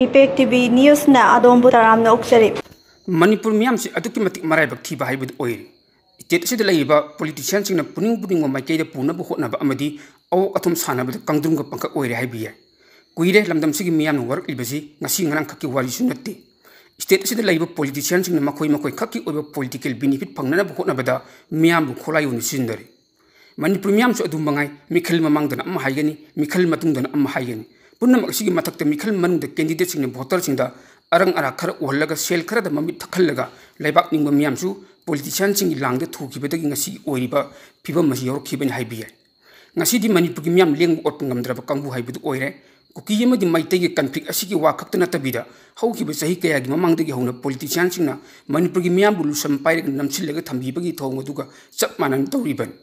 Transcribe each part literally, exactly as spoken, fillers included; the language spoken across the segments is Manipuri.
ꯏꯝꯄꯦꯛ ꯇꯤ ꯚꯤ ꯅ꯭ꯌꯨꯁꯅ ꯑꯗꯣꯝꯕꯨ ꯇꯔꯥꯝꯅ ꯑꯣꯛꯆꯔꯤ꯫ ꯃꯅꯤꯄꯨꯔ ꯃꯤꯌꯥꯝꯁꯤ ꯑꯗꯨꯛꯀꯤ ꯃꯇꯤꯛ ꯃꯔꯥꯏꯕꯛ ꯊꯤꯕ ꯍꯥꯏꯕꯗꯨ ꯑꯣꯏꯔꯦ꯫ ꯁ꯭ꯇꯦꯠ ꯑꯁꯤꯗ ꯂꯩꯔꯤꯕ ꯄꯣꯂꯤꯇꯤꯁꯤꯌꯥꯟꯁꯤꯡꯅ ꯄꯨꯅꯤꯡ ꯄꯨꯅꯤꯡꯕ ꯃꯥꯏꯀꯩꯗ ꯄꯨꯅꯕ ꯍꯣꯠꯅꯕ ꯑꯃꯗꯤ ꯑꯋꯣꯛ ꯑꯊꯨꯝ ꯁꯥꯟꯅꯕꯗ ꯀꯥꯡꯗ꯭ꯔꯨꯝꯒ ꯄꯪꯀꯛ ꯑꯣꯏꯔꯦ ꯍꯥꯏꯕ ꯌꯥꯏ꯫ ꯀꯨꯏꯔꯦ ꯂꯝꯗꯝꯁꯤꯒꯤ ꯃꯤꯌꯥꯝꯅ ꯋꯥꯔꯛꯂꯤꯕꯁꯤ ꯉꯁꯤ ꯉꯔꯥꯡ ꯈꯛꯀꯤ ꯋꯥꯔꯤꯁꯨ ꯅꯠꯇꯦ꯫ ꯁ꯭ꯇꯦꯠ ꯑꯁꯤꯗ ꯂꯩꯔꯤꯕ ꯄꯣꯂꯤꯇꯤꯁꯤꯌꯥꯟꯁꯤꯡꯅ ꯃꯈꯣꯏ ꯃꯈꯣꯏ ꯈꯛꯀꯤ ꯑꯣꯏꯕ ꯄꯣꯂꯤꯇꯤꯀꯦꯜ ꯕꯦꯅꯤꯐꯤꯠ ꯐꯪꯅꯅꯕ ꯍꯣꯠꯅꯕꯗ ꯃꯤꯌꯥꯝꯕꯨ ꯈꯣꯂꯥꯏ ꯑꯣꯏꯅ ꯁꯤꯖꯤꯟꯅꯔꯦ꯫ ꯃꯅꯤꯄꯨꯔ ꯃꯤꯌꯥꯝꯁꯨ ꯑꯗꯨ ꯃꯉꯥꯏ, ꯃꯤꯈꯜ ꯃꯃꯥꯡꯗꯅ ꯑꯃ ꯍꯥꯏꯒꯅꯤ, ꯃꯤꯈꯜ ꯃꯇꯨꯡꯗꯅ ꯑꯃ ꯍꯥꯏꯒꯅꯤ꯫ ꯄꯨꯝꯅꯃꯛ ꯑꯁꯤꯒꯤ ꯃꯊꯛꯇ ꯃꯤꯈꯜ ꯃꯅꯨꯡꯗ ꯀꯦꯟꯗꯤꯗꯦꯠꯁꯤꯡꯅ ꯚꯣꯇꯔꯁꯤꯡꯗ ꯑꯔꯪ ꯑꯔꯥꯛ ꯈꯔ ꯎꯍꯜꯂꯒ ꯁꯦꯜ ꯈꯔꯗ ꯃꯃꯤꯠ ꯊꯛꯍꯜꯂꯒ ꯂꯩꯕꯥꯛ ꯅꯤꯡꯕ ꯃꯤꯌꯥꯝꯁꯨ ꯄꯣꯂꯤꯇꯤꯁꯤꯌꯥꯟꯁꯤꯡꯒꯤ ꯂꯥꯡꯗ ꯊꯨꯈꯤꯕꯗꯒꯤ ꯉꯁꯤ ꯑꯣꯏꯔꯤꯕ ꯐꯤꯕꯝ ꯑꯁꯤ ꯌꯧꯔꯛꯈꯤꯕꯅꯤ ꯍꯥꯏꯕ ꯌꯥꯏ꯫ ꯉꯁꯤꯗꯤ ꯃꯅꯤꯄꯨꯔꯒꯤ ꯃꯤꯌꯥꯝ ꯂꯦꯡꯕ ꯑꯣꯠꯄ ꯉꯝꯗ꯭ꯔꯕ ꯀꯥꯡꯕꯨ ꯍꯥꯏꯕꯗꯨ ꯑꯣꯏꯔꯦ꯫ ꯀꯨꯀꯤ ꯑꯃꯗꯤ ꯃꯩꯇꯩꯒꯤ ꯀꯟꯐ꯭ꯂꯤꯛ ꯑꯁꯤꯒꯤ ꯋꯥ ꯈꯛꯇ ꯅꯠꯇꯕꯤꯗ ꯍꯧꯈꯤꯕ ꯆꯍꯤ ꯀꯌꯥꯒꯤ ꯃꯃꯥꯡꯗꯒꯤ ꯍꯧꯅ ꯄꯣꯂꯤꯇꯤꯁꯤꯌꯥꯟꯁꯤꯡꯅ ꯃꯅꯤꯄꯨꯔꯒꯤ ꯃꯤꯌꯥꯝꯕꯨ ꯂꯨꯁꯝ ꯄꯥꯏꯔꯒ ꯅꯝꯁꯤꯜꯂꯒ ꯊꯝꯕꯤꯕꯒꯤ ꯊꯧꯑꯣꯡ ꯑꯗꯨꯒ ꯆꯞ ꯃꯥꯟꯅꯅ ꯇꯧꯔꯤꯕꯅꯤ꯫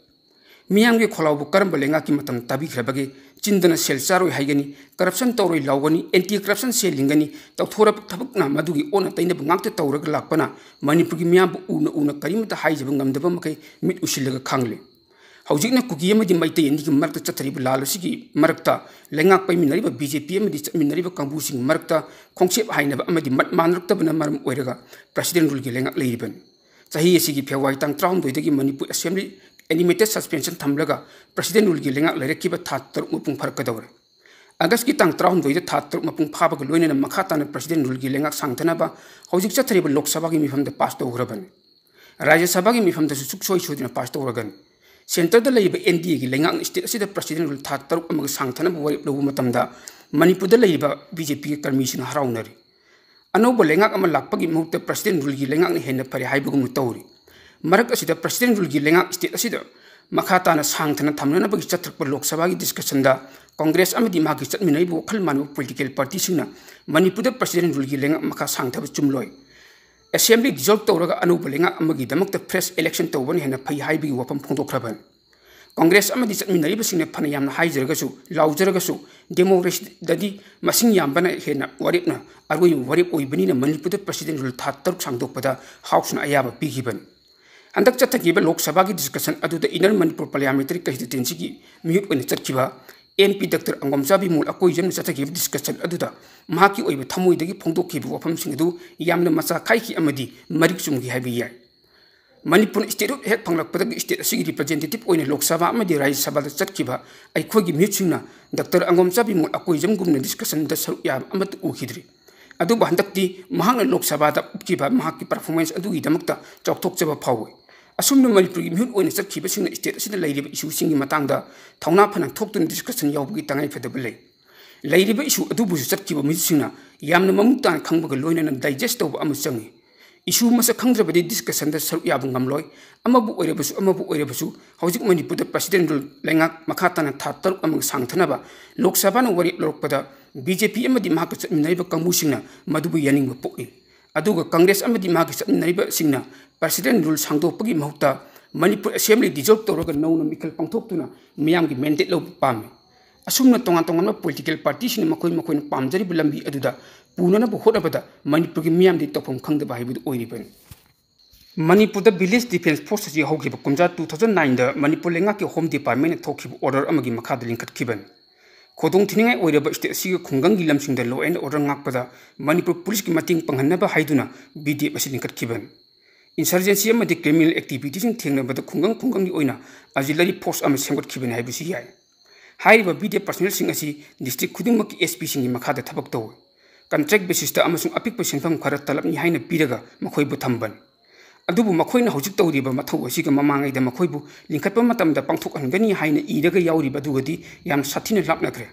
ꯃꯤꯌꯥꯝꯒꯤ ꯈꯣꯜꯂꯥꯎꯕꯨ ꯀꯔꯝꯕ ꯂꯩꯉꯥꯛꯀꯤ ꯃꯇꯝ ꯇꯥꯕꯤꯈ꯭ꯔꯕꯒꯦ? ꯆꯤꯟꯗꯅ ꯁꯦꯜ ꯆꯥꯔꯣꯏ ꯍꯥꯏꯒꯅꯤ, ꯀꯔꯞꯁꯟ ꯇꯧꯔꯣꯏ ꯂꯥꯎꯒꯅꯤ, ꯑꯦꯟꯇꯤ ꯀꯔꯞꯁꯟ ꯁꯦꯜ ꯂꯤꯡꯒꯅꯤ, ꯇꯧꯊꯣꯔꯛꯄ ꯊꯕꯛꯅ ꯃꯗꯨꯒꯤ ꯑꯣꯟꯅ ꯇꯩꯅꯕ ꯉꯥꯛꯇ ꯇꯧꯔꯒ ꯂꯥꯛꯄꯅ ꯃꯅꯤꯄꯨꯔꯒꯤ ꯃꯤꯌꯥꯝꯕꯨ ꯎꯅ ꯎꯅ ꯀꯔꯤꯃꯠꯇ ꯍꯥꯏꯖꯕ ꯉꯝꯗꯕ ꯃꯈꯩ ꯃꯤꯠ ꯎꯁꯤꯜꯂꯒ ꯈꯥꯡꯂꯤ꯫ ꯍꯧꯖꯤꯛꯅ ꯀꯨꯀꯤ ꯑꯃꯗꯤ ꯃꯩꯇꯩ ꯑꯅꯤꯒꯤ ꯃꯔꯛꯇ ꯆꯠꯊꯔꯤꯕ ꯂꯥꯜ ꯑꯁꯤꯒꯤ ꯃꯔꯛꯇ ꯂꯩꯉꯥꯛ ꯄꯥꯏꯃꯤꯟꯅꯔꯤꯕ ꯕꯤ ꯖꯦ ꯄꯤ ꯑꯃꯗꯤ ꯆꯠꯃꯤꯟꯅꯔꯤꯕ ꯀꯥꯡꯕꯨꯁꯤꯡꯒꯤ ꯃꯔꯛꯇ ꯈꯣꯡꯆꯦꯞ ꯍꯥꯏꯅꯕ ꯑꯃꯗꯤ ꯃꯠ ꯃꯥꯟꯅꯔꯛꯇꯕꯅ ꯃꯔꯝ ꯑꯣꯏꯔꯒ ꯄ꯭ꯔꯁꯤꯗꯦꯟ ꯔꯨꯜꯒꯤ ꯂꯩꯉꯥꯛ ꯂꯩꯔꯤꯕꯅꯤ꯫ ꯆꯍꯤ ꯑꯁꯤꯒꯤ ꯐꯦꯕ꯭ꯔꯨꯋꯥꯔꯤ ꯇꯥꯡ ꯇꯔꯥꯍꯨꯝꯗꯣꯏꯗꯒꯤ ꯃꯅꯤꯄꯨꯔ ꯑꯦꯁꯦꯝꯕ꯭ꯂꯤ ꯑꯦꯅꯤꯃꯦꯇꯦꯠ ꯁꯁꯄꯦꯟꯁꯟ ꯊꯝꯂꯒ ꯄ꯭ꯔꯁꯤꯗꯦꯟ ꯔꯨꯜꯒꯤ ꯂꯩꯉꯥꯛ ꯂꯩꯔꯛꯈꯤꯕ ꯊꯥ ꯇꯔꯨꯛ ꯃꯄꯨꯡ ꯐꯥꯔꯛꯀꯗꯧꯔꯦ꯫ ꯑꯥꯒꯁꯀꯤ ꯇꯥꯡ ꯇꯔꯥꯍꯨꯝꯗꯣꯏꯗ ꯊꯥ ꯇꯔꯨꯛ ꯃꯄꯨꯡ ꯐꯥꯕꯒ ꯂꯣꯏꯅꯅ ꯃꯈꯥ ꯇꯥꯅ ꯄ꯭ꯔꯁꯤꯗꯦꯟ ꯔꯨꯜꯒꯤ ꯂꯩꯉꯥꯛ ꯁꯥꯡꯊꯅꯕ ꯍꯧꯖꯤꯛ ꯆꯠꯊꯔꯤꯕ ꯂꯣꯛ ꯁꯚꯥꯒꯤ ꯃꯤꯐꯝꯗ ꯄꯥꯁ ꯇꯧꯈ꯭ꯔꯕꯅꯤ꯫ ꯔꯥꯖ꯭ꯌ ꯁꯚꯥꯒꯤ ꯃꯤꯐꯝꯗꯁꯨ ꯁꯨꯛꯁꯣꯏ ꯁꯣꯏꯗꯅ ꯄꯥꯁ ꯇꯧꯔꯒꯅꯤ꯫ ꯁꯦꯟꯇꯔꯗ ꯂꯩꯔꯤꯕ ꯑꯦꯟ ꯗꯤ ꯑꯦꯒꯤ ꯂꯩꯉꯥꯛꯅ ꯁ꯭ꯇꯦꯠ ꯑꯁꯤꯗ ꯄ꯭ꯔꯁꯤꯗꯦꯟ ꯔꯨꯜ ꯊꯥ ꯇꯔꯨꯛ ꯑꯃꯒ ꯁꯥꯡꯊꯅꯕ ꯋꯥꯔꯦꯞ ꯂꯧꯕ ꯃꯇꯝꯗ ꯃꯅꯤꯄꯨꯔꯗ ꯂꯩꯔꯤꯕ ꯕꯤ ꯖꯦ ꯄꯤꯒꯤ ꯀꯔꯃꯤꯁꯤꯡꯅ ꯍꯔꯥꯎꯅꯔꯤ꯫ ꯑꯅꯧꯕ ꯂꯩꯉꯥꯛ ꯑꯃ ꯂꯥꯛꯄꯒꯤ ꯃꯍꯨꯠꯇ ꯄ꯭ꯔꯁꯤꯗꯦꯟ ꯔꯨꯜꯒꯤ ꯂꯩꯉꯥꯛꯅ ꯍꯦꯟꯅ ꯐꯔꯦ ꯍꯥꯏꯕꯒꯨꯝꯅ ꯇꯧꯔꯤ꯫ ꯃꯔꯛ ꯑꯁꯤꯗ ꯄ꯭ꯔꯁꯤꯗꯦꯟ ꯔꯨꯜꯒꯤ ꯂꯩꯉꯥꯛ ꯁ꯭ꯇꯦꯠ ꯑꯁꯤꯗ ꯃꯈꯥ ꯇꯥꯅ ꯁꯥꯡꯊꯅ ꯊꯝꯅꯅꯕꯒꯤ ꯆꯠꯊꯔꯛꯄ ꯂꯣꯛ ꯁꯚꯥꯒꯤ ꯗꯤꯁꯀꯁꯟꯗ ꯀꯣꯡꯒ꯭ꯔꯦꯁ ꯑꯃꯗꯤ ꯃꯍꯥꯛꯀꯤ ꯆꯠꯃꯤꯟꯅꯔꯤꯕ ꯋꯥꯈꯜ ꯃꯥꯟꯅꯕ ꯄꯣꯂꯤꯇꯤꯀꯦꯜ ꯄꯥꯔꯇꯤꯁꯤꯡꯅ ꯃꯅꯤꯄꯨꯔꯗ ꯄ꯭ꯔꯁꯤꯗꯦꯟ ꯔꯨꯜꯒꯤ ꯂꯩꯉꯥꯛ ꯃꯈꯥ ꯁꯥꯡꯊꯕ ꯆꯨꯝꯂꯣꯏ, ꯑꯦꯁꯦꯝꯕ꯭ꯂꯤ ꯗꯤꯖꯣꯜꯕ ꯇꯧꯔꯒ ꯑꯅꯧꯕ ꯂꯩꯉꯥꯛ ꯑꯃꯒꯤꯗꯃꯛꯇ ꯐ꯭ꯔꯦꯁ ꯏꯂꯦꯛꯁꯟ ꯇꯧꯕꯅ ꯍꯦꯟꯅ ꯐꯩ ꯍꯥꯏꯕꯒꯤ ꯋꯥꯐꯝ ꯐꯣꯡꯗꯣꯛꯈ꯭ꯔꯕꯅꯤ꯫ ꯀꯣꯡꯒ꯭ꯔꯦꯁ ꯑꯃꯗꯤ ꯆꯠꯃꯤꯟꯅꯔꯤꯕꯁꯤꯡꯅ ꯐꯅ ꯌꯥꯝꯅ ꯍꯥꯏꯖꯔꯒꯁꯨ, ꯂꯥꯎꯖꯔꯒꯁꯨ, ꯗꯦꯃꯣꯀ꯭ꯔꯦꯁꯤꯗꯗꯤ ꯃꯁꯤꯡ ꯌꯥꯝꯕꯅ ꯍꯦꯟꯅ ꯋꯥꯔꯦꯞꯅ ꯑꯔꯣꯏꯕ ꯋꯥꯔꯦꯞ ꯑꯣꯏꯕꯅꯤꯅ ꯃꯅꯤꯄꯨꯔꯗ ꯄ꯭ꯔꯁꯤꯗꯦꯟ ꯔꯨꯜ ꯊꯥ ꯇꯔꯨꯛ ꯁꯥꯡꯗꯣꯛꯄꯗ ꯍꯥꯎꯁꯅ ꯑꯌꯥꯕ ꯄꯤꯈꯤꯕꯅꯤ꯫ ꯍꯟꯗꯛ ꯆꯠꯊꯈꯤꯕ ꯂꯣꯛ ꯁꯚꯥꯒꯤ ꯗꯤꯁꯀꯁꯟ ꯑꯗꯨꯗ ꯏꯟꯅꯔ ꯃꯅꯤꯄꯨꯔ ꯄꯥꯔꯂꯤꯌꯥꯃꯦꯟꯇꯔꯤ ꯀꯟꯁꯇꯤꯇ꯭ꯋꯦꯟꯁꯤꯒꯤ ꯃꯤꯍꯨꯠ ꯑꯣꯏꯅ ꯆꯠꯈꯤꯕ MP Doctor ꯑꯪꯒꯣꯝꯆꯥ ꯕꯤꯃꯣꯜ ꯑꯀꯣꯏꯖꯝꯅ ꯆꯠꯊꯈꯤꯕ discussion ꯑꯗꯨꯗ ꯃꯍꯥꯛꯀꯤ ꯑꯣꯏꯕ ꯊꯃꯣꯏꯗꯒꯤ ꯐꯣꯡꯗꯣꯛꯈꯤꯕ ꯋꯥꯐꯝꯁꯤꯡ ꯑꯗꯨ ꯌꯥꯝꯅ ꯃꯆꯥ ꯈꯥꯏꯈꯤ ꯑꯃꯗꯤ ꯃꯔꯤꯛ ꯆꯨꯝꯈꯤ ꯍꯥꯏꯕ ꯌꯥꯏ꯫ ꯃꯅꯤꯄꯨꯔꯅ statehood ꯍꯦꯛ ꯐꯪꯂꯛꯄꯗꯒꯤ state ꯑꯁꯤꯒꯤ representative ꯑꯣꯏꯅ ꯂꯣꯛ ꯁꯚꯥ ꯑꯃꯗꯤ ꯔꯥꯖ꯭ꯌ ꯁꯚꯥꯗ ꯆꯠꯈꯤꯕ ꯑꯩꯈꯣꯏꯒꯤ ꯃꯤꯍꯨꯠꯁꯤꯡꯅ Doctor ꯑꯪꯒꯣꯝꯆꯥ ꯕꯤꯃꯣꯜ ꯑꯀꯣꯏꯖꯝꯒꯨꯝꯅ discussionꯗ ꯁꯔꯨꯛ ꯌꯥꯕ ꯑꯃꯠꯇ ꯎꯈꯤꯗ꯭ꯔꯤ꯫ ꯑꯗꯨꯕꯨ ꯍꯟꯗꯛꯇꯤ ꯃꯍꯥꯛꯅ ꯂꯣꯛ ꯁꯚꯥꯗ ꯎꯠꯈꯤꯕ ꯃꯍꯥꯛꯀꯤ performance ꯑꯗꯨꯒꯤꯗꯃꯛꯇ ꯆꯥꯎꯊꯣꯛꯆꯕ ꯐꯥꯎꯏ꯫ ꯑꯁꯨꯝꯅ ꯃꯅꯤꯄꯨꯔꯒꯤ ꯃꯤꯍꯨꯠ ꯑꯣꯏꯅ ꯆꯠꯈꯤꯕꯁꯤꯡꯅ state ꯑꯁꯤꯗ ꯂꯩꯔꯤꯕ issueꯁꯤꯡꯒꯤ ꯃꯇꯥꯡꯗ ꯊꯧꯅꯥ ꯐꯅ ꯊꯣꯛꯇꯨꯅ discussion ꯌꯥꯎꯕꯒꯤ ꯇꯉꯥꯏꯐꯗꯕ ꯂꯩ꯫ ꯂꯩꯔꯤꯕ issue ꯑꯗꯨꯕꯨꯁꯨ ꯆꯠꯈꯤꯕ ꯃꯤꯍꯨꯠꯁꯤꯡꯅ ꯌꯥꯝꯅ ꯃꯃꯨꯠ ꯇꯥꯅ ꯈꯪꯕꯒ ꯂꯣꯏꯅꯅ digest ꯇꯧꯕ ꯑꯃ ꯆꯪꯏ꯫ Issue ꯃꯁꯛ ꯈꯪꯗ꯭ꯔꯕꯗꯤ discussionꯗ ꯁꯔꯨꯛ ꯌꯥꯕ ꯉꯝꯂꯣꯏ꯫ ꯑꯃꯕꯨ ꯑꯣꯏꯔꯕꯁꯨ, ꯑꯃꯕꯨ ꯑꯣꯏꯔꯕꯁꯨ, ꯍꯧꯖꯤꯛ ꯃꯅꯤꯄꯨꯔꯗ President Rule ꯂꯩꯉꯥꯛ ꯃꯈꯥ ꯇꯥꯅ ꯊꯥ ꯇꯔꯨꯛ ꯑꯃꯒ ꯁꯥꯡꯊꯅꯕ ꯂꯣꯛ ꯁꯚꯥꯅ ꯋꯥꯔꯦꯞ ꯂꯧꯔꯛꯄꯗ BJP ꯑꯃꯗꯤ ꯃꯍꯥꯛꯀ ꯆꯠꯃꯤꯟꯅꯔꯤꯕ ꯀꯥꯡꯕꯨꯁꯤꯡꯅ ꯃꯗꯨꯕꯨ ꯌꯥꯅꯤꯡꯕ ꯄꯣꯛꯏ꯫ ꯑꯗꯨꯒ Congress ꯑꯃꯗꯤ ꯃꯍꯥꯛꯀ ꯆꯠꯃꯤꯟꯅꯔꯤꯕꯁꯤꯡꯅ President Rule ꯁꯥꯡꯗꯣꯛꯄꯒꯤ ꯃꯍꯨꯠꯇ ꯃꯅꯤꯄꯨꯔ Assembly dissolve ꯇꯧꯔꯒ ꯅꯧꯅ ꯃꯤꯈꯜ ꯄꯥꯡꯊꯣꯛꯇꯨꯅ ꯃꯤꯌꯥꯝꯒꯤ mandate ꯂꯧꯕ ꯄꯥꯝꯃꯤ꯫ ꯑꯁꯨꯝꯅ ꯇꯣꯉꯥꯟ ꯇꯣꯉꯥꯟꯕ political partyꯁꯤꯡꯅ ꯃꯈꯣꯏ ꯃꯈꯣꯏꯅ ꯄꯥꯝꯖꯔꯤꯕ ꯂꯝꯕꯤ ꯑꯗꯨꯗ ꯄꯨꯅꯅꯕ ꯍꯣꯠꯅꯕꯗ ꯃꯅꯤꯄꯨꯔꯒꯤ ꯃꯤꯌꯥꯝꯗꯤ ꯇꯧꯐꯝ ꯈꯪꯗꯕ ꯍꯥꯏꯕꯗꯨ ꯑꯣꯏꯔꯤꯕꯅꯤ꯫ ꯃꯅꯤꯄꯨꯔꯗ Village Defence Force ꯑꯁꯤ ꯍꯧꯈꯤꯕ ꯀꯨꯝꯖꯥ two thousand nineꯗ ꯃꯅꯤꯄꯨꯔ ꯂꯩꯉꯥꯛꯀꯤ Home Departmentꯅ ꯊꯣꯛꯈꯤꯕ order ꯑꯃꯒꯤ ꯃꯈꯥꯗ ꯂꯤꯡꯈꯠꯈꯤꯕꯅꯤ꯫ ꯈꯨꯗꯣꯡꯊꯤꯅꯤꯡꯉꯥꯏ ꯑꯣꯏꯔꯕ state ꯑꯁꯤꯒꯤ ꯈꯨꯡꯒꯪꯒꯤ ꯂꯝꯁꯤꯡꯗ law and order ꯉꯥꯛꯄꯗ ꯃꯅꯤꯄꯨꯔ policeꯀꯤ ꯃꯇꯦꯡ ꯄꯥꯡꯍꯟꯅꯕ ꯍꯥꯏꯗꯨꯅ VDF ꯑꯁꯤ ꯂꯤꯡꯈꯠꯈꯤꯕꯅꯤ꯫ Insurgency ꯑꯃꯗꯤ criminal activityꯁꯤꯡ ꯊꯦꯡꯅꯕꯗ ꯈꯨꯡꯒꯪ ꯈꯨꯡꯒꯪꯒꯤ ꯑꯣꯏꯅ auxiliary force ꯑꯃ ꯁꯦꯝꯒꯠꯈꯤꯕꯅꯤ ꯍꯥꯏꯕꯁꯤ ꯌꯥꯏ꯫ ꯍꯥꯏꯔꯤꯕ VDF personnelꯁꯤꯡ ꯑꯁꯤ district ꯈꯨꯗꯤꯡꯃꯛꯀꯤ SPꯁꯤꯡꯒꯤ ꯃꯈꯥꯗ ꯊꯕꯛ ꯇꯧꯏ꯫ Contract basisꯇ ꯑꯃꯁꯨꯡ ꯑꯄꯤꯛꯄ ꯁꯦꯟꯐꯝ ꯈꯔ ꯇꯂꯞꯅꯤ ꯍꯥꯏꯅ ꯄꯤꯔꯒ ꯃꯈꯣꯏꯕꯨ ꯊꯝꯕꯅꯤ꯫ ꯑꯗꯨꯕꯨ ꯃꯈꯣꯏꯅ ꯍꯧꯖꯤꯛ ꯇꯧꯔꯤꯕ ꯃꯊꯧ ꯑꯁꯤꯒ ꯃꯃꯥꯡꯉꯩꯗ ꯃꯈꯣꯏꯕꯨ ꯂꯤꯡꯈꯠꯄ ꯃꯇꯝꯗ ꯄꯥꯡꯊꯣꯛꯍꯟꯒꯅꯤ ꯍꯥꯏꯅ ꯏꯔꯒ ꯌꯥꯎꯔꯤꯕ ꯑꯗꯨꯒꯗꯤ ꯌꯥꯝ ꯁꯥꯊꯤꯅ ꯂꯥꯞꯅꯈ꯭ꯔꯦ꯫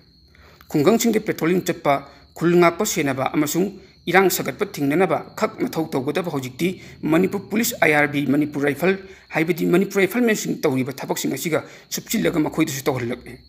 ꯈꯨꯡꯒꯪꯁꯤꯡꯗ patrolling ꯆꯠꯄ, ꯈꯨꯜ ꯉꯥꯛꯄ ꯁꯦꯟꯅꯕ ꯑꯃꯁꯨꯡ ꯏꯔꯥꯡ ꯁꯥꯒꯠꯄ ꯊꯤꯡꯅꯅꯕ ꯈꯛ ꯃꯊꯧ ꯇꯧꯒꯗꯕ ꯍꯧꯖꯤꯛꯇꯤ Manipur police, IRB, Manipur rifle, ꯍꯥꯏꯕꯗꯤ ꯃꯅꯤꯄꯨꯔ riflemenꯁꯤꯡ ꯇꯧꯔꯤꯕ ꯊꯕꯛꯁꯤꯡ ꯑꯁꯤꯒ ꯁꯨꯞꯆꯤꯜꯂꯒ ꯃꯈꯣꯏꯗꯁꯨ ꯇꯧꯍꯜꯂꯛꯂꯦ꯫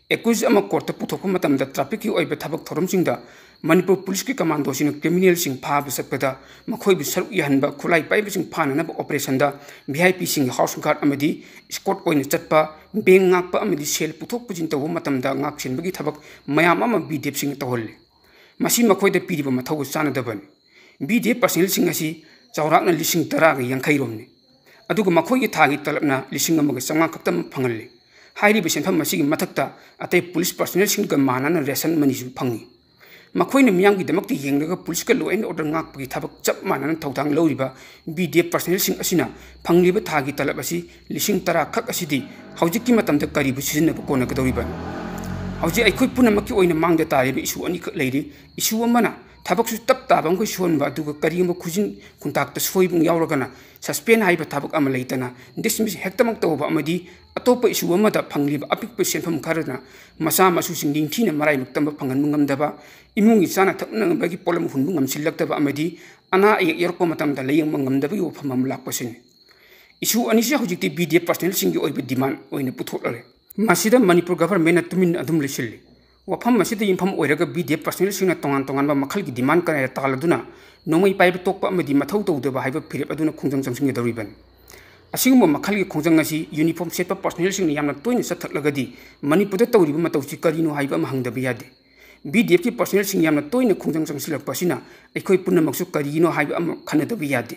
Accused ꯑꯃ courtꯇ ꯄꯨꯊꯣꯛꯄ ꯃꯇꯝꯗ trafficꯀꯤ ꯑꯣꯏꯕ ꯊꯕꯛ ꯊꯧꯔꯝꯁꯤꯡꯗ ꯃꯅꯤꯄꯨꯔ policeꯀꯤ commandoꯁꯤꯡꯅ criminalꯁꯤꯡ ꯐꯥꯕ ꯆꯠꯄꯗ ꯃꯈꯣꯏꯕꯨ ꯁꯔꯨꯛ ꯌꯥꯍꯟꯕ, ꯈꯨꯠꯂꯥꯏ ꯄꯥꯏꯕꯁꯤꯡ ꯐꯥꯅꯅꯕ operationꯗ VIPꯁꯤꯡꯒꯤ house guard ꯑꯃꯗꯤ escort ꯑꯣꯏꯅ ꯆꯠꯄ, bank ꯉꯥꯛꯄ ꯑꯃꯗꯤ ꯁꯦꯜ ꯄꯨꯊꯣꯛ ꯄꯨꯁꯤꯟ ꯇꯧꯕ ꯃꯇꯝꯗ ꯉꯥꯛꯁꯦꯟꯕꯒꯤ ꯊꯕꯛ ꯃꯌꯥꯝ ꯑꯃ VDFꯁꯤꯡꯅ ꯇꯧꯍꯜꯂꯤ꯫ ꯃꯁꯤ ꯃꯈꯣꯏꯗ ꯄꯤꯔꯤꯕ ꯃꯊꯧꯒ ꯆꯥꯟꯅꯗꯕꯅꯤ꯫ VDF personnelꯁꯤꯡ ꯑꯁꯤ ꯆꯥꯎꯔꯥꯛꯅ ꯂꯤꯁꯤꯡ ꯇꯔꯥꯒ ꯌꯥꯡꯈꯩ ꯔꯣꯝꯅꯤ꯫ ꯑꯗꯨꯒ ꯃꯈꯣꯏꯒꯤ ꯊꯥꯒꯤ ꯇꯂꯞꯅ ꯂꯤꯁꯤꯡ ꯑꯃꯒ ꯆꯥꯝꯃꯉꯥ ꯈꯛꯇꯃꯛ ꯐꯪꯍꯜꯂꯤ꯫ ꯍꯥꯏꯔꯤꯕ ꯁꯦꯟꯐꯝ ꯑꯁꯤꯒꯤ ꯃꯊꯛꯇ ꯑꯇꯩ ꯄꯨꯂꯤꯁ ꯄꯥꯔꯁꯅꯦꯜꯁꯤꯡꯒ ꯃꯥꯟꯅꯅ ꯔꯦꯁꯟ ꯃꯅꯤꯁꯨ ꯐꯪꯏ꯫ ꯃꯈꯣꯏꯅ ꯃꯤꯌꯥꯝꯒꯤꯗꯃꯛꯇ ꯌꯦꯡꯂꯒ ꯄꯨꯂꯤꯁꯀ law and order ꯉꯥꯛꯄꯒꯤ ꯊꯕꯛ ꯆꯞ ꯃꯥꯟꯅꯅ ꯊꯧꯗꯥꯡ ꯂꯧꯔꯤꯕ B D F ꯄꯥꯔꯁꯅꯦꯜꯁꯤꯡ ꯑꯁꯤꯅ ꯐꯪꯂꯤꯕ ꯊꯥꯒꯤ ꯇꯂꯕ ꯑꯁꯤ ꯂꯤꯁꯤꯡ ꯇꯔꯥ ꯈꯛ ꯑꯁꯤꯗꯤ ꯍꯧꯖꯤꯛꯀꯤ ꯃꯇꯝꯗ ꯀꯔꯤꯕꯨ ꯁꯤꯖꯤꯟꯅꯕ ꯀꯣꯟꯅꯒꯗꯧꯔꯤꯕꯅꯤ? ꯍꯧꯖꯤꯛ ꯑꯩꯈꯣꯏ ꯄꯨꯝꯅꯃꯛꯀꯤ ꯑꯣꯏꯅ ꯃꯥꯡꯗ ꯇꯥꯔꯤꯕ issue ꯑꯅꯤꯈꯛ ꯂꯩꯔꯤ꯫ Issue ꯑꯃꯅ ꯊꯕꯛꯁꯨ ꯇꯞ ꯇꯥꯕ ꯃꯈꯩ ꯁꯨꯍꯟꯕ, ꯑꯗꯨꯒ ꯀꯔꯤꯒꯨꯝꯕ ꯈꯨꯖꯤꯟ ꯈꯨꯟꯇꯥꯛꯇ ꯁꯣꯏꯕ ꯌꯥꯎꯔꯒꯅ suspend ꯍꯥꯏꯕ ꯊꯕꯛ ꯑꯃ ꯂꯩꯇꯅ dismiss ꯍꯦꯛꯇꯃꯛ ꯇꯧꯕ, ꯑꯃꯗꯤ ꯑꯇꯣꯞꯄ issue ꯑꯃꯗ ꯐꯪꯂꯤꯕ ꯑꯄꯤꯛꯄ ꯁꯦꯟꯐꯝ ꯈꯔꯅ ꯃꯆꯥ ꯃꯁꯨꯁꯤꯡ ꯅꯤꯡꯊꯤꯅ ꯃꯔꯥꯏꯕꯛ ꯇꯝꯕ ꯐꯪꯍꯟꯕ ꯉꯝꯗꯕ, ꯏꯃꯨꯡꯒꯤ ꯆꯥꯅ ꯊꯛꯅꯅꯕꯒꯤ ꯄꯣꯠꯂꯝ ꯍꯨꯟꯕ ꯉꯝꯁꯤꯜꯂꯛꯇꯕ, ꯑꯃꯗꯤ ꯑꯅꯥ ꯑꯌꯦꯛ ꯌꯥꯎꯔꯛꯄ ꯃꯇꯝꯗ ꯂꯥꯌꯦꯡꯕ ꯉꯝꯗꯕꯒꯤ ꯋꯥꯐꯝ ꯑꯃ ꯂꯥꯛꯄꯁꯤꯅꯤ꯫ Issue ꯑꯅꯤꯁꯤ ꯍꯧꯖꯤꯛꯇꯤ B D F ꯄꯥꯔꯁꯅꯦꯜꯁꯤꯡꯒꯤ ꯑꯣꯏꯕ demand ꯑꯣꯏꯅ ꯄꯨꯊꯣꯛꯂꯔꯦ꯫ ꯃꯁꯤꯗ ꯃꯅꯤꯄꯨꯔ ꯒꯚꯔꯟꯃꯦꯟꯅ ꯇꯨꯃꯤꯟꯅ ꯑꯗꯨꯝ ꯂꯩꯁꯤꯜꯂꯤ꯫ ꯋꯥꯐꯝ ꯑꯁꯤꯗ ꯌꯨꯝꯐꯝ ꯑꯣꯏꯔꯒ B D F ꯄꯥꯔꯁꯅꯦꯜꯁꯤꯡꯅ ꯇꯣꯉꯥꯟ ꯇꯣꯉꯥꯟꯕ ꯃꯈꯜꯒꯤ demand ꯀꯌꯥ ꯇꯥꯜꯂꯗꯨꯅ ꯅꯣꯡꯃꯩ ꯄꯥꯏꯕ ꯇꯣꯛꯄ ꯑꯃꯗꯤ ꯃꯊꯧ ꯇꯧꯗꯕ ꯍꯥꯏꯕ ꯐꯤꯔꯦꯞ ꯑꯗꯨꯅ ꯈꯣꯡꯖꯪ ꯆꯪꯁꯤꯟꯒꯗꯧꯔꯤꯕꯅꯤ꯫ ꯑꯁꯤꯒꯨꯝꯕ ꯃꯈꯜꯒꯤ ꯈꯣꯡꯖꯪ ꯑꯁꯤ uniform ꯁꯦꯠꯄ ꯄꯥꯔꯁꯅꯦꯜꯁꯤꯡꯅ ꯌꯥꯝꯅ ꯇꯣꯏꯅ ꯆꯠꯊꯠꯂꯒꯗꯤ ꯃꯅꯤꯄꯨꯔꯗ ꯇꯧꯔꯤꯕ ꯃꯇꯧꯁꯤ ꯀꯔꯤꯅꯣ ꯍꯥꯏꯕ ꯑꯃ ꯍꯪꯗꯕ ꯌꯥꯗꯦ꯫ B D F ꯀꯤ ꯄꯥꯔꯁꯅꯦꯜꯁꯤꯡ ꯌꯥꯝꯅ ꯇꯣꯏꯅ ꯈꯣꯡꯖꯪ ꯆꯪꯁꯤꯜꯂꯛꯄ ꯑꯁꯤꯅ ꯑꯩꯈꯣꯏ ꯄꯨꯝꯅꯃꯛꯁꯨ ꯀꯔꯤꯅꯣ ꯍꯥꯏꯕ ꯑꯃ ꯈꯟꯅꯗꯕ ꯌꯥꯗꯦ꯫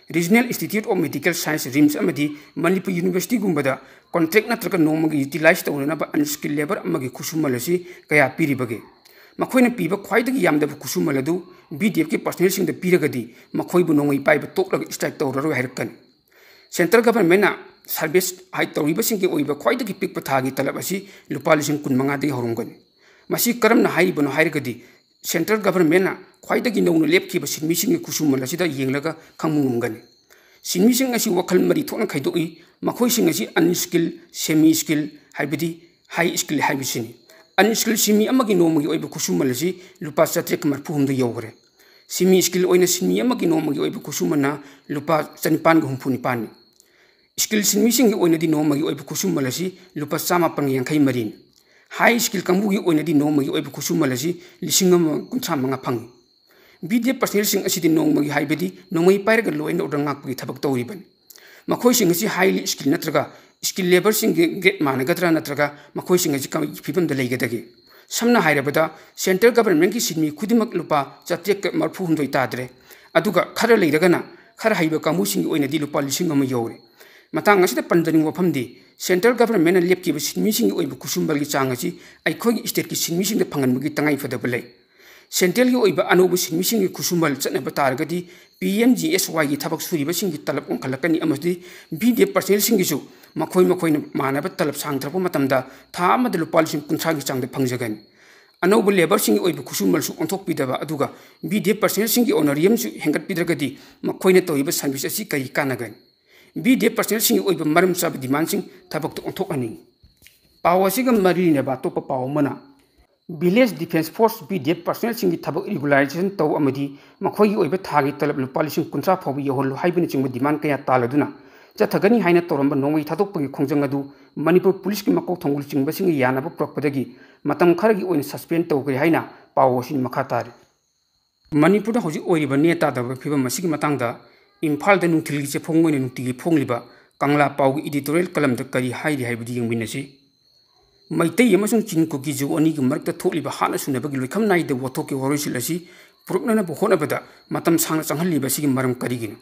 Regional Institute of Medical Science, RIMS, ꯑꯃꯗꯤ ꯃꯅꯤꯄꯨꯔ ꯌꯨꯅꯤꯚꯔꯁꯤꯇꯤꯒꯨꯝꯕꯗ contract ꯅꯠꯇ꯭ꯔꯒ ꯅꯣꯡꯃꯒꯤ utilize ꯇꯧꯅꯅꯕ unskilled labour ꯑꯃꯒꯤ ꯈꯨꯠꯁꯨꯃꯜ ꯑꯁꯤ ꯀꯌꯥ ꯄꯤꯔꯤꯕꯒꯦ? ꯃꯈꯣꯏꯅ ꯄꯤꯕ ꯈ꯭ꯋꯥꯏꯗꯒꯤ ꯌꯥꯝꯗꯕ ꯈꯨꯠꯁꯨꯃꯜ ꯑꯗꯨ B D F ꯀꯤ ꯄꯥꯔꯁꯅꯦꯜꯁꯤꯡꯗ ꯄꯤꯔꯒꯗꯤ ꯃꯈꯣꯏꯕꯨ ꯅꯣꯡꯃꯩ ꯄꯥꯏꯕ ꯇꯣꯛꯂꯒ strike ꯇꯧꯔꯔꯣꯏ ꯍꯥꯏꯔꯛꯀꯅꯤ꯫ Central ꯒꯚꯔꯟꯃꯦꯟꯅ service ꯍꯥꯏ ꯇꯧꯔꯤꯕꯁꯤꯡꯒꯤ ꯑꯣꯏꯕ ꯈ꯭ꯋꯥꯏꯗꯒꯤ ꯄꯤꯛꯄ ꯊꯥꯒꯤ ꯇꯂꯕ ꯑꯁꯤ ꯂꯨꯄꯥ ꯂꯤꯁꯤꯡ ꯀꯨꯟ ꯃꯉꯥꯗꯒꯤ ꯍꯧꯔꯝꯒꯅꯤ꯫ ꯃꯁꯤ ꯀꯔꯝꯅ ꯍꯥꯏꯔꯤꯕꯅꯣ ꯍꯥꯏꯔꯒꯗꯤ, Central ꯒꯚꯔꯟꯃꯦꯟꯅ ꯈ꯭ꯋꯥꯏꯗꯒꯤ ꯅꯧꯅ ꯂꯦꯞꯈꯤꯕ ꯁꯤꯟꯃꯤꯁꯤꯡꯒꯤ ꯈꯨꯠꯁꯨꯃꯜ ꯑꯁꯤꯗ ꯌꯦꯡꯂꯒ ꯈꯪꯕ ꯉꯝꯒꯅꯤ꯫ ꯁꯤꯟꯃꯤꯁꯤꯡ ꯑꯁꯤ ꯋꯥꯈꯜ ꯃꯔꯤ ꯊꯣꯛꯅ ꯈꯥꯏꯗꯣꯛꯏ꯫ ꯃꯈꯣꯏꯁꯤꯡ ꯑꯁꯤ unskilled, semi skilled, ꯍꯥꯏꯕꯗꯤ high skilled ꯍꯥꯏꯕꯁꯤꯅꯤ꯫ Unskilled ꯁꯤꯟꯃꯤ ꯑꯃꯒꯤ ꯅꯣꯡꯃꯒꯤ ꯑꯣꯏꯕ ꯈꯨꯠꯁꯨꯃꯜ ꯑꯁꯤ ꯂꯨꯄꯥ ꯆꯥꯇ꯭ꯔꯦꯠꯀ ꯃꯔꯤꯐꯨ ꯍꯨꯝꯗꯣꯏ ꯌꯧꯈ꯭ꯔꯦ꯫ Semi skilled ꯑꯣꯏꯅ ꯁꯤꯟꯃꯤ ꯑꯃꯒꯤ ꯅꯣꯡꯃꯒꯤ ꯑꯣꯏꯕ ꯈꯨꯠꯁꯨꯃꯜꯅ ꯂꯨꯄꯥ ꯆꯅꯤꯄꯥꯟꯒ ꯍꯨꯝꯐꯨ ꯅꯤꯄꯥꯟꯅꯤ꯫ Skilled ꯁꯤꯟꯃꯤꯁꯤꯡꯒꯤ ꯑꯣꯏꯅꯗꯤ ꯅꯣꯡꯃꯒꯤ ꯑꯣꯏꯕ ꯈꯨꯠꯁꯨꯃꯜ ꯑꯁꯤ ꯂꯨꯄꯥ ꯆꯥꯃꯥꯄꯟꯒ ꯌꯥꯡꯈꯩ ꯃꯔꯤꯅꯤ꯫ High skilled ꯀꯥꯡꯕꯨꯒꯤ ꯑꯣꯏꯅꯗꯤ ꯅꯣꯡꯃꯒꯤ ꯑꯣꯏꯕ ꯈꯨꯠꯁꯨꯃꯜ ꯑꯁꯤ ꯂꯤꯁꯤꯡ ꯑꯃ ꯀꯨꯟꯊ꯭ꯔꯥ ꯃꯉꯥ ꯐꯪꯏ꯫ B D F ꯄꯥꯔꯁꯅꯦꯜꯁꯤꯡ ꯑꯁꯤꯗꯤ ꯅꯣꯡꯃꯒꯤ ꯍꯥꯏꯕꯗꯤ ꯅꯣꯡꯃꯩ ꯄꯥꯏꯔꯒ law and order ꯉꯥꯛꯄꯒꯤ ꯊꯕꯛ ꯇꯧꯔꯤꯕꯅꯤ꯫ ꯃꯈꯣꯏꯁꯤꯡ ꯑꯁꯤ highly skilled ꯅꯠꯇ꯭ꯔꯒ skilled labourꯁꯤꯡꯒꯤ grade ꯃꯥꯟꯅꯒꯗ꯭ꯔꯥ, ꯅꯠꯇ꯭ꯔꯒ ꯃꯈꯣꯏꯁꯤꯡ ꯑꯁꯤ ꯀꯔꯝꯕ ꯐꯤꯕꯝꯗ ꯂꯩꯒꯗꯒꯦ? ꯁꯝꯅ ꯍꯥꯏꯔꯕꯗ, Central ꯒꯚꯔꯟꯃꯦꯟꯠꯀꯤ ꯁꯤꯟꯃꯤ ꯈꯨꯗꯤꯡꯃꯛ ꯂꯨꯄꯥ ꯆꯥꯇ꯭ꯔꯦꯠꯀ ꯃꯔꯤꯐꯨ ꯍꯨꯝꯗꯣꯏ ꯇꯥꯗ꯭ꯔꯦ꯫ ꯑꯗꯨꯒ ꯈꯔ ꯂꯩꯔꯒꯅ ꯈꯔ ꯍꯩꯕ ꯀꯥꯡꯕꯨꯁꯤꯡꯒꯤ ꯑꯣꯏꯅꯗꯤ ꯂꯨꯄꯥ ꯂꯤꯁꯤꯡ ꯑꯃ ꯌꯧꯔꯦ꯫ ꯃꯇꯥꯡ ꯑꯁꯤꯗ ꯄꯟꯖꯅꯤꯡꯕ ꯋꯥꯐꯝꯗꯤ, central governmentꯅ ꯂꯦꯞꯈꯤꯕ ꯁꯤꯟꯃꯤꯁꯤꯡꯒꯤ ꯑꯣꯏꯕ ꯈꯨꯠꯁꯨꯃꯜꯒꯤ ꯆꯥꯡ ꯑꯁꯤ ꯑꯩꯈꯣꯏꯒꯤ stateꯀꯤ ꯁꯤꯟꯃꯤꯁꯤꯡꯗ ꯐꯪꯍꯟꯕꯒꯤ ꯇꯉꯥꯏ ꯐꯗꯕ ꯂꯩ꯫ Centralꯒꯤ ꯑꯣꯏꯕ ꯑꯅꯧꯕ ꯁꯤꯟꯃꯤꯁꯤꯡꯒꯤ ꯈꯨꯠꯁꯨꯃꯜ ꯆꯠꯅꯕ ꯇꯥꯔꯒꯗꯤ, ꯄꯤ ꯑꯦꯝ ꯖꯤ ꯑꯦꯁ ꯋꯥꯏꯒꯤ ꯊꯕꯛ ꯁꯨꯔꯤꯕꯁꯤꯡꯒꯤ ꯇꯂꯕ ꯋꯥꯡꯈꯠꯂꯛꯀꯅꯤ ꯑꯃꯗꯤ ꯚꯤ ꯗꯤ ꯑꯦꯐ personnelꯁꯤꯡꯒꯤꯁꯨ ꯃꯈꯣꯏ ꯃꯈꯣꯏꯅ ꯃꯥꯟꯅꯕ ꯇꯂꯕ ꯁꯥꯡꯊꯔꯛꯄ ꯃꯇꯝꯗ ꯊꯥ ꯑꯃꯗ ꯂꯨꯄꯥ ꯂꯤꯁꯤꯡ ꯀꯨꯟꯊ꯭ꯔꯥꯒꯤ ꯆꯥꯡꯗ ꯐꯪꯖꯒꯅꯤ꯫ ꯑꯅꯧꯕ labourꯁꯤꯡꯒꯤ ꯑꯣꯏꯕ ꯈꯨꯠꯁꯨꯃꯜꯁꯨ ꯑꯣꯟꯊꯣꯛꯄꯤꯗꯕ ꯑꯗꯨꯒ ꯚꯤ ꯗꯤ ꯑꯦꯐ personnelꯁꯤꯡꯒꯤ honorariumꯁꯨ ꯍꯦꯟꯒꯠꯄꯤꯗ꯭ꯔꯒꯗꯤ ꯃꯈꯣꯏꯅ ꯇꯧꯔꯤꯕ service ꯑꯁꯤ ꯀꯔꯤ ꯀꯥꯟꯅꯒꯅꯤ? ꯚꯤ ꯗꯤ ꯑꯦꯐ personnelꯁꯤꯡꯒꯤ ꯑꯣꯏꯕ ꯃꯔꯝ ꯆꯥꯕ demandꯁꯤꯡ ꯊꯕꯛꯇ ꯑꯣꯟꯊꯣꯛꯍꯟꯅꯤꯡꯏ꯫ ꯄꯥꯎ ꯑꯁꯤꯒ ꯃꯔꯤ ꯂꯩꯅꯕ ꯑꯇꯣꯞꯄ ꯄꯥꯎ ꯑꯃꯅ, Village Defence Force, V D F personnelꯁꯤꯡꯒꯤ ꯊꯕꯛ regularisation ꯇꯧ ꯑꯃꯗꯤ ꯃꯈꯣꯏꯒꯤ ꯑꯣꯏꯕ ꯊꯥꯒꯤ ꯇꯂꯕ ꯂꯨꯄꯥ ꯂꯤꯁꯤꯡ ꯀꯨꯟꯊ꯭ꯔꯥ ꯐꯥꯎꯕ ꯌꯧꯍꯜꯂꯨ ꯍꯥꯏꯕꯅꯆꯤꯡꯕ demand ꯀꯌꯥ ꯇꯥꯜꯂꯗꯨꯅ ꯆꯠꯊꯒꯅꯤ ꯍꯥꯏꯅ ꯇꯧꯔꯝꯕ ꯅꯣꯡꯃꯩ ꯊꯥꯗꯣꯛꯄꯒꯤ ꯈꯣꯡꯖꯪ ꯑꯗꯨ ꯃꯅꯤꯄꯨꯔ ꯄꯨꯂꯤꯁꯀꯤ ꯃꯀꯣꯛ ꯊꯣꯡꯕ ꯂꯨꯆꯤꯡꯕꯁꯤꯡꯒ ꯌꯥꯅꯕ ꯄꯨꯔꯛꯄꯗꯒꯤ ꯃꯇꯝ ꯈꯔꯒꯤ ꯑꯣꯏꯅ suspend ꯇꯧꯈ꯭ꯔꯦ ꯍꯥꯏꯅ ꯄꯥꯎ ꯑꯁꯤꯅ ꯃꯈꯥ ꯇꯥꯔꯤ꯫ ꯃꯅꯤꯄꯨꯔꯗ ꯍꯧꯖꯤꯛ ꯑꯣꯏꯔꯤꯕ ꯅꯦ ꯇꯥꯗꯕ ꯐꯤꯕꯝ ꯑꯁꯤꯒꯤ ꯃꯇꯥꯡꯗ ꯏꯝꯐꯥꯜꯗ ꯅꯨꯡꯊꯤꯜꯒꯤ ꯆꯦꯐꯣꯡ ꯑꯣꯏꯅ ꯅꯨꯡꯇꯤꯒꯤ ꯐꯣꯡꯂꯤꯕ ꯀꯪꯂꯥ ꯄꯥꯎꯒꯤ editorial columnꯗ ꯀꯔꯤ ꯍꯥꯏꯔꯤ ꯍꯥꯏꯕꯗꯨ ꯌꯦꯡꯃꯤꯟꯅꯁꯤ꯫ ꯃꯩꯇꯩ ꯑꯃꯁꯨꯡ ꯆꯤꯟ ꯀꯨꯀꯤ ꯖꯣ ꯑꯅꯤꯒꯤ ꯃꯔꯛꯇ ꯊꯣꯛꯂꯤꯕ ꯍꯥꯠꯅ ꯁꯨꯅꯕꯒꯤ ꯂꯣꯏꯈꯝ ꯅꯥꯏꯗꯕ ꯋꯥꯊꯣꯛꯀꯤ ꯋꯥꯔꯣꯏꯁꯤꯟ ꯑꯁꯤ ꯄꯨꯔꯛꯅꯅꯕ ꯍꯣꯠꯅꯕꯗ ꯃꯇꯝ ꯁꯥꯡꯅ ꯆꯪꯍꯜꯂꯤꯕ ꯑꯁꯤꯒꯤ ꯃꯔꯝ ꯀꯔꯤꯒꯤꯅꯣ?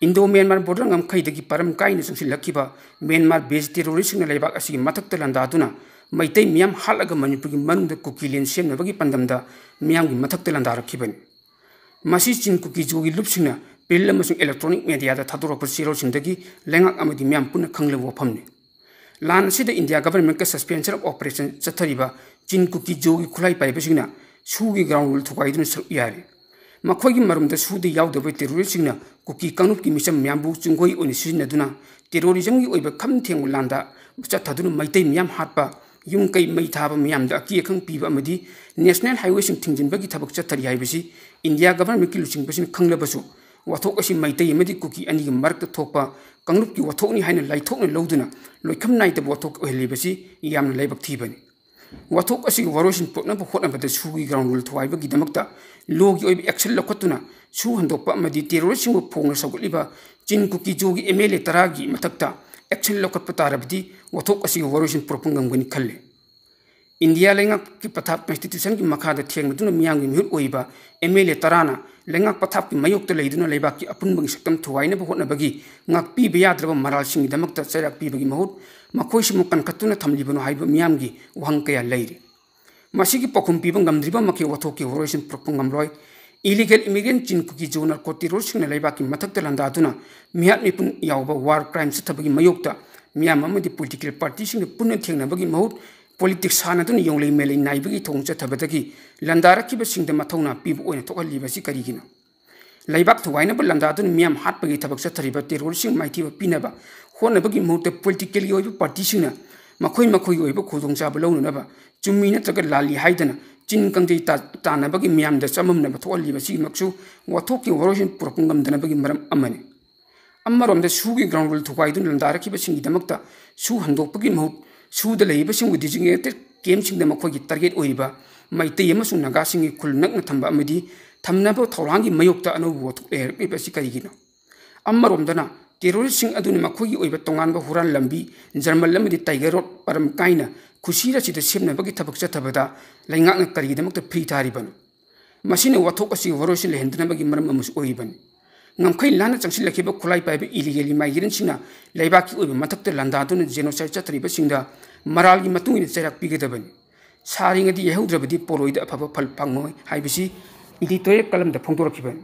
Indo Myanmar border ꯉꯝꯈꯩꯗꯒꯤ ꯄꯔꯝ ꯀꯥꯏꯅ ꯆꯪꯁꯤꯜꯂꯛꯈꯤꯕ ꯃ꯭ꯌꯥꯟꯃꯥꯔ based terroristꯁꯤꯡꯅ ꯂꯩꯕꯥꯛ ꯑꯁꯤꯒꯤ ꯃꯊꯛꯇ ꯂꯥꯟꯗꯥꯗꯨꯅ ꯃꯩꯇꯩ ꯃꯤꯌꯥꯝ ꯍꯥꯠꯂꯒ ꯃꯅꯤꯄꯨꯔꯒꯤ ꯃꯅꯨꯡꯗ ꯀꯨꯀꯤ land ꯁꯦꯝꯅꯕꯒꯤ ꯄꯥꯟꯗꯝꯗ ꯃꯤꯌꯥꯝꯒꯤ ꯃꯊꯛꯇ ꯂꯥꯟꯗꯥꯔꯛꯈꯤꯕꯅꯤ꯫ ꯃꯁꯤ ꯆꯤꯟ ꯀꯨꯀꯤ ꯖꯣꯒꯤ ꯂꯨꯞꯁꯤꯡꯅ print ꯑꯃꯁꯨꯡ electronic mediaꯗ ꯊꯥꯗꯣꯔꯛꯄ ꯆꯦꯔꯣꯜꯁꯤꯡꯗꯒꯤ ꯂꯩꯉꯥꯛ ꯑꯃꯗꯤ ꯃꯤꯌꯥꯝ ꯄꯨꯟꯅ ꯈꯪꯂꯕ ꯋꯥꯐꯝꯅꯤ꯫ ꯂꯥꯟ ꯑꯁꯤꯗ India governmentꯀ suspension of operation ꯆꯠꯊꯔꯤꯕ ꯆꯤꯟ ꯀꯨꯀꯤ ꯖꯣꯒꯤ ꯈꯨꯠꯂꯥꯏ ꯄꯥꯏꯕꯁꯤꯡꯅ ꯁꯨꯒꯤ ground rule ꯊꯨꯒꯥꯏꯗꯨꯅ ꯁꯔꯨꯛ ꯌꯥꯔꯤ꯫ ꯃꯈꯣꯏꯒꯤ ꯃꯔꯨꯝꯗ ꯁꯨꯗ ꯌꯥꯎꯗꯕ terroristꯁꯤꯡꯅ ꯀꯨꯀꯤ ꯀꯥꯡꯂꯨꯞꯀꯤ ꯃꯤꯆꯝ ꯃꯤꯌꯥꯝꯕꯨ ꯆꯨꯡꯒꯣꯏ ꯑꯣꯏꯅ ꯁꯤꯖꯤꯟꯅꯗꯨꯅ terrorismꯒꯤ ꯑꯣꯏꯕ ꯈꯝ ꯊꯦꯡꯕ ꯂꯥꯟꯗ ꯆꯠꯊꯗꯨꯅ ꯃꯩꯇꯩ ꯃꯤꯌꯥꯝ ꯍꯥꯠꯄ, ꯌꯨꯝ ꯀꯩ ꯃꯩ ꯊꯥꯕ, ꯃꯤꯌꯥꯝꯗ ꯑꯀꯤ ꯑꯈꯪ ꯄꯤꯕ ꯑꯃꯗꯤ national highwayꯁꯤꯡ ꯊꯤꯡꯖꯤꯟꯕꯒꯤ ꯊꯕꯛ ꯆꯠꯊꯔꯤ ꯍꯥꯏꯕꯁꯤ India governmentꯀꯤ ꯂꯨꯆꯤꯡꯕꯁꯤꯡꯅ ꯈꯪꯂꯕꯁꯨ, ꯋꯥꯊꯣꯛ ꯑꯁꯤ ꯃꯩꯇꯩ ꯑꯃꯗꯤ ꯀꯨꯀꯤ ꯑꯅꯤꯒꯤ ꯃꯔꯛꯇ ꯊꯣꯛꯄ ꯀꯥꯡꯂꯨꯞꯀꯤ ꯋꯥꯊꯣꯛꯅꯤ ꯍꯥꯏꯅ ꯂꯥꯏꯊꯣꯛꯅ ꯂꯧꯗꯨꯅ ꯂꯣꯏꯈꯝ ꯅꯥꯏꯗꯕ ꯋꯥꯊꯣꯛ ꯑꯣꯏꯍꯜꯂꯤꯕꯁꯤ ꯌꯥꯝꯅ ꯂꯥꯏꯕꯛ ꯊꯤꯕꯅꯤ꯫ ꯋꯥꯊꯣꯛ ꯑꯁꯤꯒꯤ ꯋꯥꯔꯣꯏꯁꯤꯟ ꯄꯨꯔꯛꯅꯕ ꯍꯣꯠꯅꯕꯗ ꯁꯨꯒꯤ ground rule ꯊꯨꯒꯥꯏꯕꯒꯤꯗꯃꯛꯇ lawꯒꯤ ꯑꯣꯏꯕ action ꯂꯧꯈꯠꯇꯨꯅ ꯁꯨ ꯍꯟꯗꯣꯛꯄ ꯑꯃꯗꯤ terroristꯁꯤꯡꯕꯨ ꯐꯣꯡꯅ ꯁꯧꯒꯠꯂꯤꯕ ꯆꯤꯟ ꯀꯨꯀꯤ ꯖꯣꯒꯤ M L A ꯇꯔꯥꯒꯤ ꯃꯊꯛꯇ action ꯂꯧꯈꯠꯄ ꯇꯥꯔꯕꯗꯤ ꯋꯥꯊꯣꯛ ꯑꯁꯤꯒꯤ ꯋꯥꯔꯣꯏꯁꯤꯟ ꯄꯨꯔꯛꯄ ꯉꯝꯒꯅꯤ ꯈꯜꯂꯤ꯫ ꯏꯟꯗꯤꯌꯥ ꯂꯩꯉꯥꯛꯀꯤ ꯄꯊꯥꯞ constitutionꯒꯤ ꯃꯈꯥꯗ ꯊꯦꯡꯅꯗꯨꯅ ꯃꯤꯌꯥꯝꯒꯤ ꯃꯤꯍꯨꯠ ꯑꯣꯏꯔꯤꯕ MLA ꯇꯔꯥꯅ ꯂꯩꯉꯥꯛ ꯄꯊꯥꯞꯀꯤ ꯃꯥꯌꯣꯛꯇ ꯂꯩꯗꯨꯅ ꯂꯩꯕꯥꯛꯀꯤ ꯑꯄꯨꯟꯕꯒꯤ ꯁꯛꯇꯝ ꯊꯨꯒꯥꯏꯅꯕ ꯍꯣꯠꯅꯕꯒꯤ ꯉꯥꯛꯄꯤꯕ ꯌꯥꯗ꯭ꯔꯕ ꯃꯔꯥꯜꯁꯤꯡꯒꯤꯗꯃꯛꯇ ꯆꯩꯔꯥꯛ ꯄꯤꯕꯒꯤ ꯃꯍꯨꯠ ꯃꯈꯣꯏꯁꯤꯕꯨ ꯀꯟꯈꯠꯇꯨꯅ ꯊꯝꯂꯤꯕꯅꯣ ꯍꯥꯏꯕ ꯃꯤꯌꯥꯝꯒꯤ ꯋꯥꯍꯪ ꯀꯌꯥ ꯂꯩꯔꯤ꯫ ꯃꯁꯤꯒꯤ ꯄꯥꯎꯈꯨꯝ ꯄꯤꯕ ꯉꯝꯗ꯭ꯔꯤꯕ ꯃꯈꯩ ꯋꯥꯊꯣꯛꯀꯤ ꯋꯥꯔꯣꯏꯁꯤꯟ ꯄꯨꯔꯛꯄ ꯉꯝꯂꯣꯏ꯫ Illegal immigrant, ꯆꯤꯟ ꯀꯨꯀꯤ ꯖꯣ ꯅꯥꯔꯀꯣ ꯇꯦꯔꯣꯔꯁꯤꯡꯅ ꯂꯩꯕꯥꯛꯀꯤ ꯃꯊꯛꯇ ꯂꯥꯟꯗꯥꯗꯨꯅ ꯃꯤꯍꯥꯠ ꯃꯤꯄꯨꯟ ꯌꯥꯎꯕ war crime ꯆꯠꯊꯕꯒꯤ ꯃꯥꯌꯣꯛꯇ ꯃꯤꯌꯥꯝ ꯑꯃꯗꯤ political partyꯁꯤꯡꯅ ꯄꯨꯟꯅ ꯊꯦꯡꯅꯕꯒꯤ ꯃꯍꯨꯠ politics ꯁꯥꯟꯅꯗꯨꯅ ꯌꯣꯡꯂꯩ ꯃꯦꯂꯩ ꯅꯥꯏꯕꯒꯤ ꯊꯧꯑꯣꯡ ꯆꯠꯊꯕꯗꯒꯤ ꯂꯥꯟꯗꯥꯔꯛꯈꯤꯕꯁꯤꯡꯗ ꯃꯊꯧꯅꯥ ꯄꯤꯕ ꯑꯣꯏꯅ ꯊꯣꯛꯍꯜꯂꯤꯕꯁꯤ ꯀꯔꯤꯒꯤꯅꯣ? ꯂꯩꯕꯥꯛ ꯊꯨꯒꯥꯏꯅꯕ ꯂꯥꯟꯗꯥꯗꯨꯅ ꯃꯤꯌꯥꯝ ꯍꯥꯠꯄꯒꯤ ꯊꯕꯛ ꯆꯠꯊꯔꯤꯕ ꯇꯦꯔꯣꯔꯤꯁꯁꯤꯡ ꯃꯥꯏꯊꯤꯕ ꯄꯤꯅꯕ ꯍꯣꯠꯅꯕꯒꯤ ꯃꯍꯨꯠꯇ politicalꯒꯤ ꯑꯣꯏꯕ partyꯁꯤꯡꯅ ꯃꯈꯣꯏ ꯃꯈꯣꯏꯒꯤ ꯑꯣꯏꯕ ꯈꯨꯗꯣꯡꯆꯥꯕ ꯂꯧꯅꯅꯕ ꯆꯨꯝꯃꯤ ꯅꯠꯇ꯭ꯔꯒ ꯂꯥꯜꯂꯤ ꯍꯥꯏꯗꯅ ꯆꯤꯟ ꯀꯥꯡꯖꯩ ꯇꯥ-, ꯇꯥꯟꯅꯕꯒꯤ ꯃꯤꯌꯥꯝꯗ ꯆꯃꯝꯅꯕ ꯊꯣꯛꯍꯜꯂꯤꯕ ꯑꯁꯤꯃꯛꯁꯨ ꯋꯥꯊꯣꯛꯀꯤ ꯋꯥꯔꯣꯏꯁꯤꯟ ꯄꯨꯔꯛꯄ ꯉꯝꯗꯅꯕꯒꯤ ꯃꯔꯝ ꯑꯃꯅꯤ꯫ ꯑꯃꯔꯣꯝꯗ ꯁꯨꯒꯤ ground rule ꯊꯨꯒꯥꯏꯗꯨꯅ ꯂꯥꯟꯗꯥꯔꯛꯈꯤꯕꯁꯤꯡꯒꯤꯗꯃꯛꯇ ꯁꯨ ꯍꯟꯗꯣꯛꯄꯒꯤ ꯃꯍꯨꯠ ꯁꯨꯗ ꯂꯩꯔꯤꯕꯁꯤꯡꯕꯨ designated campꯁꯤꯡꯗ ꯃꯈꯣꯏꯒꯤ target ꯑꯣꯏꯔꯤꯕ ꯃꯩꯇꯩ ꯑꯃꯁꯨꯡ ꯅꯥꯒꯥꯁꯤꯡꯒꯤ ꯈꯨꯜ ꯅꯛꯅ ꯊꯝꯕ ꯑꯃꯗꯤ ꯊꯝꯅꯕ ꯊꯧꯔꯥꯡꯒꯤ ꯃꯥꯌꯣꯛꯇ ꯑꯅꯧꯕ ꯋꯥꯊꯣꯛ ꯂꯩꯔꯛꯂꯤꯕ ꯑꯁꯤ ꯀꯔꯤꯒꯤꯅꯣ? ꯑꯃꯔꯣꯝꯗꯅ terroristꯁꯤꯡ ꯑꯗꯨꯅ ꯃꯈꯣꯏꯒꯤ ꯑꯣꯏꯕ ꯇꯣꯉꯥꯟꯕ ꯍꯨꯔꯥꯟ ꯂꯝꯕꯤ, ꯖꯔꯃꯟ ꯑꯃꯗꯤ tiger road ꯃꯔꯝ ꯀꯥꯏꯅ ꯈꯨꯁꯤꯔꯥꯁꯤꯗ ꯁꯦꯝꯅꯕꯒꯤ ꯊꯕꯛ ꯆꯠꯊꯕꯗ ꯂꯩꯉꯥꯛꯅ ꯀꯔꯤꯒꯤꯗꯃꯛꯇ free ꯊꯥꯔꯤꯕꯅꯣ? ꯃꯁꯤꯅ ꯋꯥꯊꯣꯛ ꯑꯁꯤ ꯋꯥꯔꯣꯏꯁꯤꯟ ꯂꯩꯍꯟꯗꯅꯕꯒꯤ ꯃꯔꯝ ꯑꯃꯁꯨ ꯑꯣꯏꯔꯤꯕꯅꯤ꯫ ꯉꯝꯈꯩ ꯂꯥꯟꯅ ꯆꯪꯁꯤꯜꯂꯛꯈꯤꯕ ꯈꯨꯠꯂꯥꯏ ꯄꯥꯏꯕ illegal immigrantꯁꯤꯡꯅ ꯂꯩꯕꯥꯛꯀꯤ ꯑꯣꯏꯕ ꯃꯊꯛꯇ ꯂꯥꯟꯗꯥꯗꯨꯅ genocide ꯆꯠꯊꯔꯤꯕꯁꯤꯡꯗ ꯃꯔꯥꯜꯒꯤ ꯃꯇꯨꯡ ꯏꯟꯅ ꯆꯩꯔꯥꯛ ꯄꯤꯒꯗꯕꯅꯤ꯫ ꯁꯥꯔꯤꯉꯩꯗ ꯌꯩꯍꯧꯗ꯭ꯔꯕꯗꯤ ꯄꯣꯔꯣꯏꯗ ꯑꯐꯕ ꯐꯜ ꯐꯪꯉꯣꯏ ꯍꯥꯏꯕꯁꯤ editorial columnꯗ ꯐꯣꯡꯗꯣꯔꯛꯈꯤꯕꯅꯤ꯫